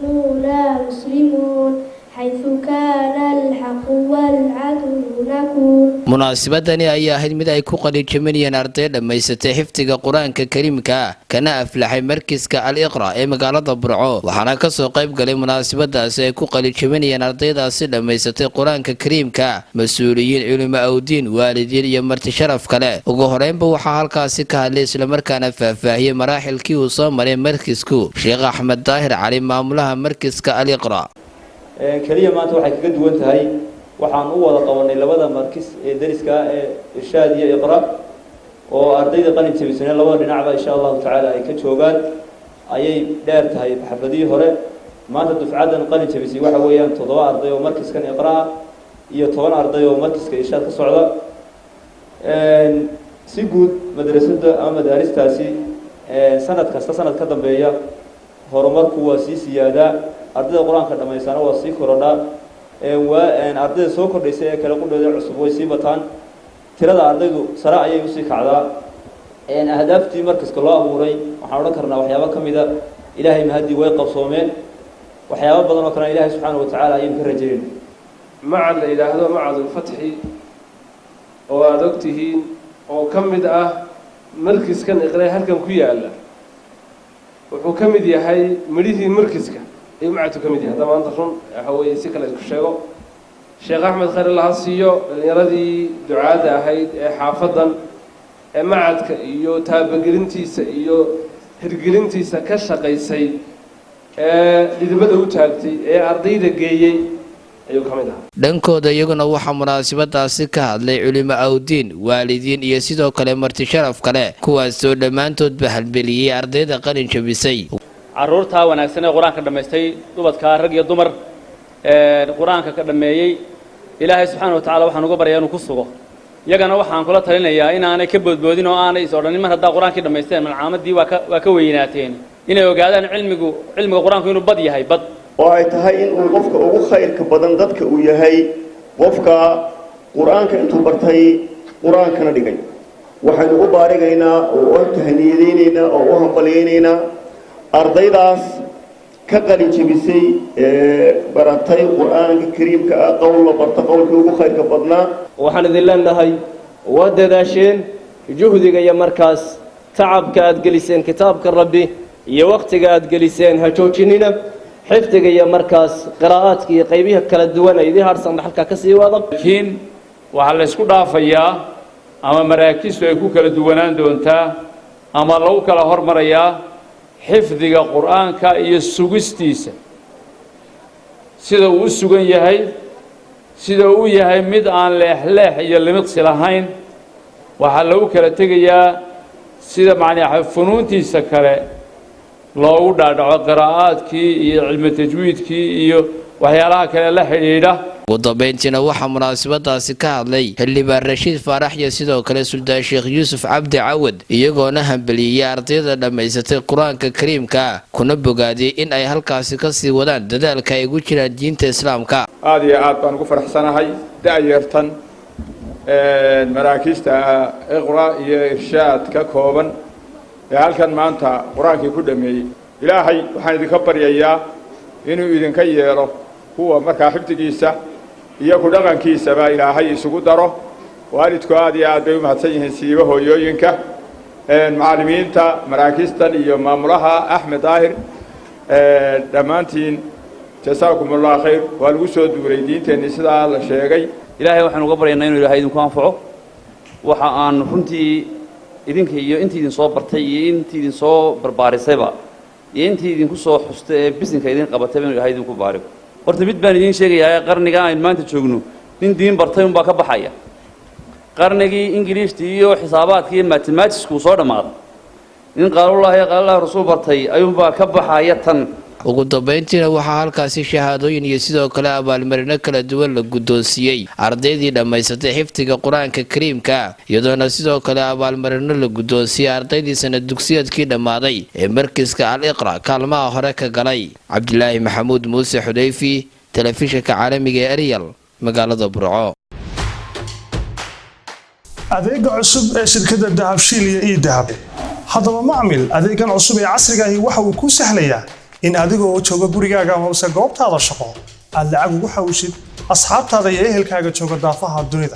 إننا مسلمون، حيث كان الحق والعدل نكون. Munaasabadani ayaa ahayd mid ay ku qalinjabinayeen arday dhammaysatay xifdiga Qur-aanka Kariimka, kana aflaxay markiska Al Iqra ee magaalada Burco. Waxaana kasoo qayb galay munaasabadaasi ay ku qalinjabinayeen ardaydaasi dhammaysatay Qur-aanka Kariimka mas-uuliyiin, culimo awdiin, waalidiin iyo marti sharaf kale. Ugu horeynba waxaa halkaasi ka hadlay, islamarkaana faahfaahiyey maraaxilkii uu soo maray markisku, Sheekh Axmed Daahir Cali, maamulaha markiska Al Iqra. Keliya maanta waxay kaga duwan tahay, waxaan u wada qabanay labada markis ee dariska ee Irshaad iyo Iqra, oo ardayda qalin jabisane labada dhinacba, insha Allahu tacaala, ay ka joogaan. Ayay dheer tahay xafladihii hore. Maanta dufcaddan qalin jabisay waxa weeyaan 7 arday oo markiskan Iqra iyo 10 arday oo markiska Irshaad ka socda. Si guud madrasadda ama madaaristaasi sanad kasta sanad ka dambeeya horumarku waa sii siyaadaa, ardayda Qur-aanka dhamaysana waa sii korodhaa, waa ardayda soo kordhaysa ee kale qudhooda cusub way sii bataan, tirada ardaydu sare ayay usii kacdaa. Ahdaaftii markaska loo abuuray waxaan odhan karnaa waxyaabo ka mida, Ilaahay mahadii, way qabsoomeen. Waxyaabo badan oo kalena Ilaahay subxaana wa tacaala ayaynu ka rajaynayna. Macad la yidhaahdo Macadulfatxi oo aada og tihiin, oo ka mid ah markiskan Iqre halkan ku yaalla, wuxuu ka mid yahay midhihii markiska ayuu macadku ka mid yahay. Hadda maanta run waxa weeye, si kale isku sheego, Sheekh Axmed khayr Allah ha siiyo, dhallinyaradii ducaadda ahayd ee xaafaddan ee macadka iyo taabagelintiisa iyo hirgelintiisa ka shaqaysay, ee dhidibada u taagtay, ee ardayda geeyey ayuu ka mid ahaa. Dhankooda iyaguna waxaa munaasabadaasi ka hadlay culimo awdiin, waalidiin iyo sidoo kale marti sharaf kale, kuwaasoo dhammaantoodba halbeliyey ardayda qalin jabisay. Carruurtaa wanaagsan ee Qur-aanka dhammaystay, ubadkaa rag iyo dumar Qur-aanka ka dhammeeyey, Ilaahay subxaana wa tacala waxaan uga baryaa inuu ku sugo. Iyagana waxaan kula talinayaa inaanay ka boodboodin oo aanay is odhanin mar haddaa Qur-aankii dhammaysteen malcaamadii waa ka weynaateen, inay ogaadaan cilmigu, cilmiga Qur-aanku inuu bad yahay, bad. Oo ay tahay in uu qofka ugu khayrka badan dadka uu yahay qofka Qur-aanka intuu bartay Qur-aankana dhigay. Waxaynu u baarigaynaa oo u tahniyadaynaynaa oo u hambalyaynaynaa ardaydaas ka qalin jebisay ee baratay Qur-aanka Kariimka ah, qowl la barto qowlkii ugu khayrka badnaa. Waxaan idin leenahay, waa dadaasheen, juhdiga iyo markaas tacabka aad geliseen kitaabka Rabbi iyo wakhtiga aad geliseen ha joojinina. Xifdiga iyo markaas qiraa'aadka iyo qaybiha kala duwan ay idiin harsan halkaa ka sii wada. Laakiin waxaa la ysku dhaafayaa ama maraakistu ay ku kala duwanaan doontaa ama lagu kala hormarayaa xifdiga Qur-aanka iyo sugistiisa, sida uu u sugan yahay, sida uu yahay mid aan leexleex iyo limiqsi lahayn. Waxaa lagu kala tegayaa sida macnaa funuuntiisa kale loogu dhaadhaco, qiraa'aadkii iyo cilmi tajwiidkii iyo waxyaalaha kale la xidhiidha. Ugu dambeyntiina waxaa munaasabadaasi ka hadlay Xildhibaan Rashiid Faarax iyo sidoo kale Suldaan Sheekh Yuusuf Cabdi Cawad, iyagoona hambeliyey ardayda dhammaysatay Qur-aanka Kariimka, kuna bogaadiyey in ay halkaasi kasii wadaan dadaalka ay ugu jiraan diinta Islaamka. Aada iyo aad baan ugu faraxsanahay da-yartan maraakiista Iqra iyo Irshaad ka kooban ee halkan maanta Qur-aankii ku dhameeyey. Ilaahay waxaan idinka baryayaa inuu idinka yeelo kuwa markaa xifdigiisa iyo ku dhaqankiisaba Ilaahay isugu daro. Waalidku aad iyo aad bay u mahadsan yihiin, siiba hooyooyinka, macallimiinta maraakiistan iyo maamulaha Axmed Daahir. Dhammaantiin jasaakum Allah khayr. Waa lagu soo duulay diinteenni, sidaa la sheegay. Ilaahay waxaan uga baryaynaa inuu Ilaahay idinku anfaco. Waxa aan runtii idinka iyo intii idin soo bartay iyo intii idin soo barbaarisayba iyo intii idinku soo xustay ee bisinka idin qabatayba inuu Ilahay idinku baarigo. Horta mid baan idiin sheegayaa: qarniga aynu maanta joogno nin diin bartay unbaa ka baxaya. Qarnigii Ingiliishtii iyo xisaabaadkii iyo mathematicsku soo dhammaaday, nin qaalullahi qaalallah rasuul bartay ayuunbaa ka baxaya tan. Ugu dambeyntiina waxaa halkaasi shahaadooyin iyo sidoo kale abaalmarino kala duwan la guddoonsiiyey ardaydii dhammaysatay xifdiga Qur-aanka Kariimka, iyadoona sidoo kale abaalmarino la guddoonsiiyey ardaydii sanad dugsiyeedkii dhammaaday ee markiska Al Iqra kaalmaha hore ka galay. Cabdilaahi Maxamuud Muuse Xudayfi, telefishinka caalamiga ee Eryal, magaalada Burco. Adeega cusub ee shirkadda Dahabshiil iyo eDahab. Haddaba macmil, adeegan cusub ee casriga ahi waxa uu kuu sahlayaa in In adigoo jooga gurigaaga amase goobtaada shaqo aad lacag ugu xawshid asxaabtaada iyo ehelkaaga jooga daafaha dunida.